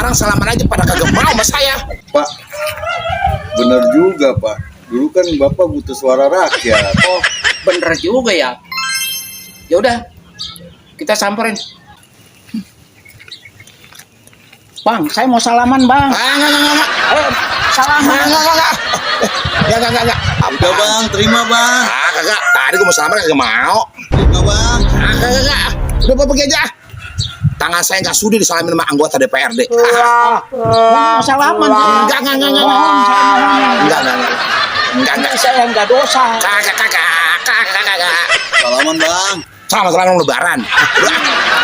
Sekarang salaman aja pada kagak mau sama saya. Pak, bener juga Pak. Dulu kan Bapak butuh suara rakyat. Oh, bener juga ya. Ya udah, kita samperin. Bang, saya mau salaman, Bang. Enggak. Salaman. Enggak. Enggak. Udah Bang, terima Bang. Kagak. Tadi gua mau salaman kagak mau. Terima Bang. Kagak. Udah Bapak pergi aja. Tangan saya nggak sudi disalamin sama anggota DPRD. Mau salaman. Enggak. Enggak. Saya nggak dosa. Kagak. Salaman Bang. Sama lebaran. Udah.